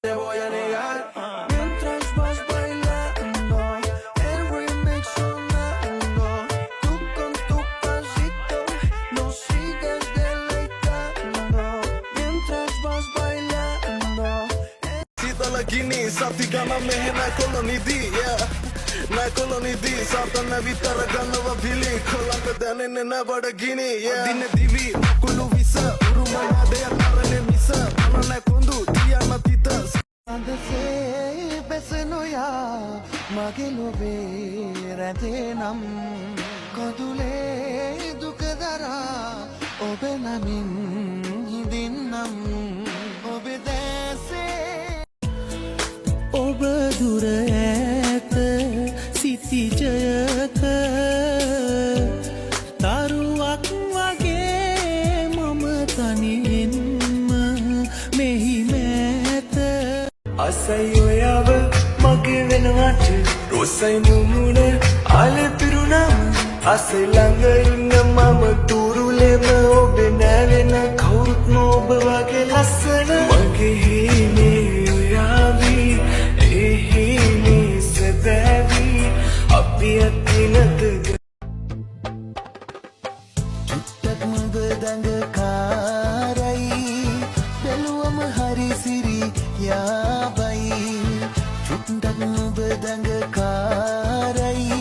Te voy a negar. Mientras vas bailando, el remix sonando, tú con tu pasito nos sigues deleitando. Mientras vas bailando. සීතල ගිනි සති ගණන් මෙහෙ නෑ කොල්ල නිදි, yeah. නෑ කොල්ල නිදි. සාතන විතර ගන්නව බිලි. කොල්ලන්ට දැනෙන්නේ නෑ බඩගිනි, yeah. අදින දිවි මකුළු විස උරුම නාදය තරනේ මිස පණ නෑ කොඳු තියන තිත. සඳසේ බැස නොයා මගේ ලොවේ රැඳේ නම්, කඳුලේ දුක දරා ඔබ නමින් හිඳින්නම් ඔබ දැසේ. ඔබ දුර ඈත සිතිජයක තරුවක් වගේ මම තනියෙන්ම මෙහි මෑත. ආසයි ඔයාව මගේ වෙනවට, රොසයි මුමුණ ආලෙ පිරුණම. ආසයි ළඟ ඉන්න මම තුරුලෙම ඔබේ, නෑ වෙන කවුරුත්ම ඔබ වගේ ලස්සන. මගේ හීනේ ඔයාවි, ඒ හීනේ සැබෑවි, අපි අතිනත. චුට්ටක් නුඹ දඟ කාරයි, බැලුවම හරි සිරි යාබයි. චුට්ටක් නුඹ දඟ කාරයි,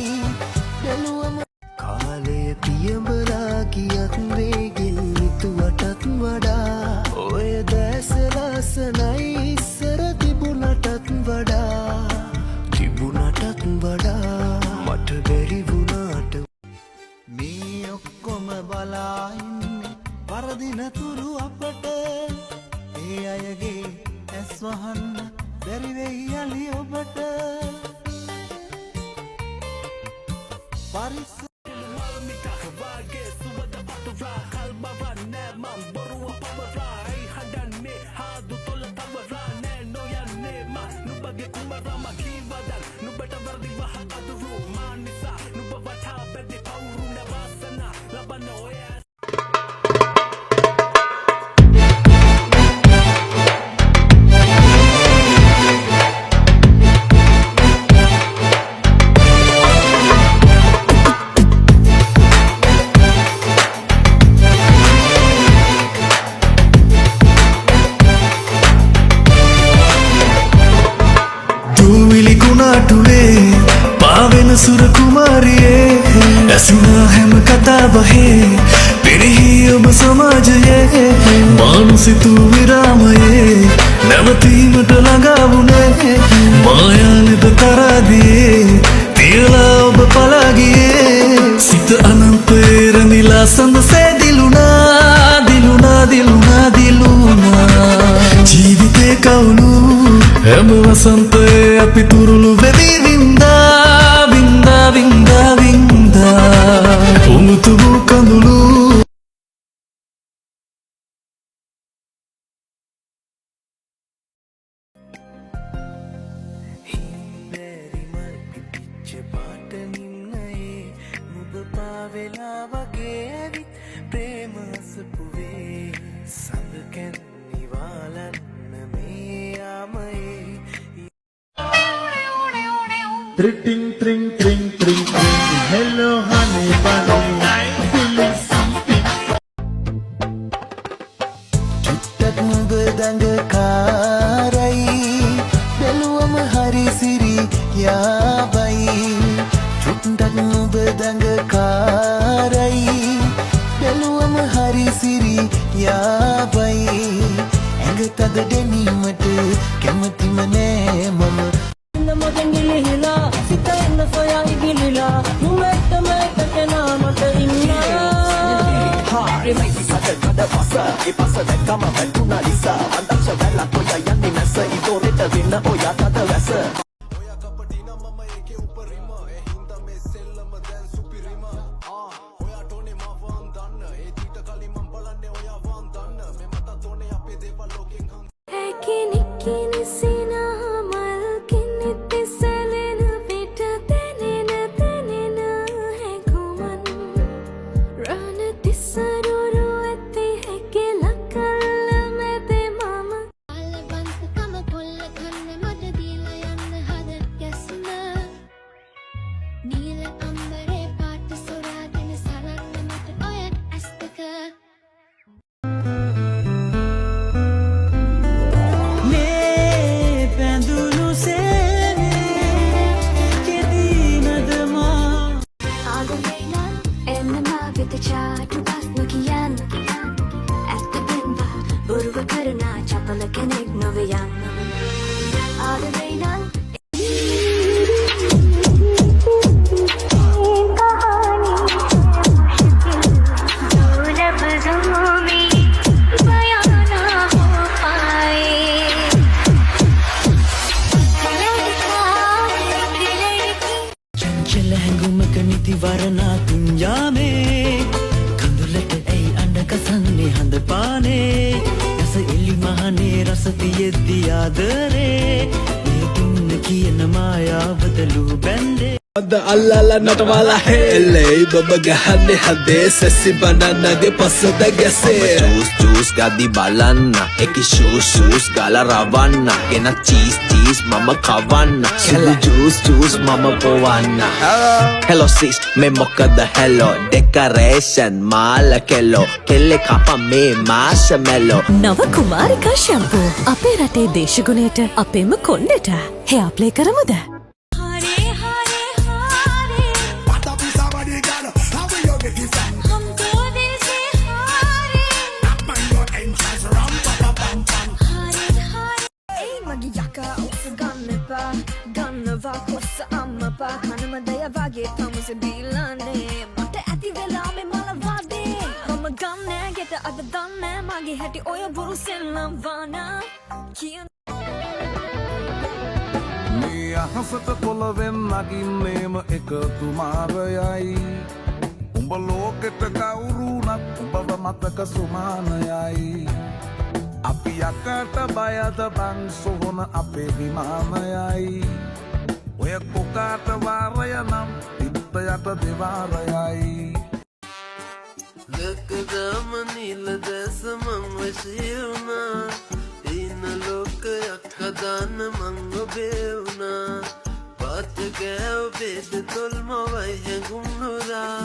බැලුවම. කාලය පියඹලා ගියත් වේගෙන් හිතුවටත් වඩා ඔය දැස ලස්සනයි ඉස්සර තිබුණටත් වඩා, තිබුණටත් වඩා. මට බැරි වුණාට මේ ඔක්කොම බලා ඉන්නේ වරදින තුරු අපට. ඒ අයගේ ඇස් වහන්න බැරි වෙයි යලි ඔබට. පරිස්ස වාගේ සුවඳ පතුරා කල්බවන්නේ මං බොරුව පවරා. ඇයි හඬන්නේ හාදු තොල තවරා? නෑ නොයන්නේ මං නුඹගේ කුමරා. මං කීවදන් නුඹට වරදි වහ අදුරු. මා නිසා නුඹ වටා බැඳි පවුරු නවාසනා ලබන ඔය. දූවිලි කුණාටුවේ පාවෙන සුර කුමාරියේ, ඇසුනා හැම කතාබහේ පිරිහි ඔබ සමාජයේ. මානුසිතු විරාමයේ නැවතීමට ළඟා වුණේ. මායානෙත තරාදියේ තියලා ඔබ පලා ගියේ. සිත අනන්තයේ රැඳිලා සඳසේ දිලුණා, දිලුණා, දිලුණා, දිලුණා. ජීවිතේ කවුළු හැම වසන්තයේ අපි තුරුළු වෙවි වින්දා, වින්දා, වින්දා, වින්දා. උමුතු වූ කඳුළු. හිම්බැරි මල් පිපිච්ච පාට නිම්නයේ නුඹ පාවෙලා වගේ ඇවිත් ප්‍රේම අසපුවේ සඳ කැන් නිවාලන්න මේ යාමයේ. Tring tring tring tring tring. Hello honey bunny, feeling something. චුට්ටක් නුඹ දඟ කාරයි, බැලුවම හරි සිරි යාබයි. චුට්ටක් නුඹ දඟ කාරයි, බැලුවම හරි සිරි යාබයි. ඇඟ තද දැනීමට කැමතිම නෑ මම. මගෙන් ගිලිහිලා සිත එන්න සොයා ඉගිලිලා නුඹ එක්කම එක කෙනා මට ඉන්නා. හරි සද කඩ පස ඒ පස දැක්කම වැටුණා ලිසා. මං දක්ෂ වැලක් ඔයා යන්නේ නැස ඉදෝරෙට වෙන්න ඔයා තද වැස. ඔයා කපටි නම් මම ඒකේ උපරිම. ඒ හින්දා මේ සෙල්ලම දැන් සුපිරිම. ආ ඔයාට ඕනේ මාව අන්දන්න, ඒත් ඊට කලින් මං බලන්නේ ඔයාව අන්දන්න. මේ මටත් ඕනේ අපේ දේවල් ලෝකෙන් හං. හැකිනිකිනි සිනහ මල් කිනිති සැලෙන විට දැනෙන දැනෙන හැඟුමන් රණ තිසරුරු ඇති හැකි ලකල්ල මැදේ මම. බන්තකම කොල්ල චාටු බස් නොකියන්න. ඇත්ත පෙන්වා බොරුව කරන චපල කෙනෙක් නොවේ යන්න. ආදරේ නම් लफ्जों में बयां ना हो पाए। लड़का एक लड़की। චංචල හැඟුමක නිති වරණා තුන් යාමේ කඳුලට ඇයි අඬ කසන්නේ හඳ පානේ රස එලි මහනේ රස තියෙද්දි ආදරේ මේ දුන්න කියන මායාවද ලූ බැන්දේ. අද අල්ලලා නටවාලා හෙල්ලේ බබ ගහන්නේ හදේ සැසි බනන්නගේ පස්සද ගැසේ. ජූස් ජූස් ගදි බලන්න එක ෂූස් ෂූස් ගාලා රවන්න ගෙන චීස් චීස් මම කවන්න සුදු ජූස් ජූස් මම පොවන්න. හෙලෝ සිස්, මේ මොකද හෙලෝ ඩෙකරේෂන් මාල කෙලෝ කෙල්ලෙ කප මේ මාෂමෙලෝ. නව කුමාරිකා ශැම්පූ අපේ රටේ දේශගුණයට අපේම කොණ්ඩෙට. Hair play කරමුද? හරේ හරේ හරේ हम तो दिल से हारे හරේ හරේ. ඒ මගේ යකා උස ගන්න එපා, ගන්නවා කොස්ස අම්මපා. කනම දය වගේ තමුස බීලානේ. මට ඇති වෙලා මේ මල වදේ. මම ගන්නෑ ගෙට අද දන්නෑ මගේ හැටි. ඔය බොරු සෙල්ලම් වානා කියන. මේ අහසට පොළවෙන් නගින්නේම එකතු මාරයයි. උඹ ලෝකෙට කවුරුනත් උඹව මතක සුමානයයි. අපි යකට බයද බං, සොහොන අපේ විමානයයි. ඔය කොකාට වාරය නම් තිත්ත යට දෙවාරයයි. දැකදාම නිල දැස මං වශී වුණා. ඉන්න ලෝකයක් හදාන්න මං ඔබේ වුණා. පාත ගෑව බේද තොල්මවයි හැඟුම් නුරා.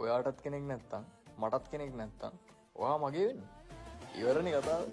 ඔයාටත් කෙනෙක් නැත්තම් මටත් කෙනෙක් නැත්තම් ඔයා මගේ වෙන්න. ඉවරනේ කතාව.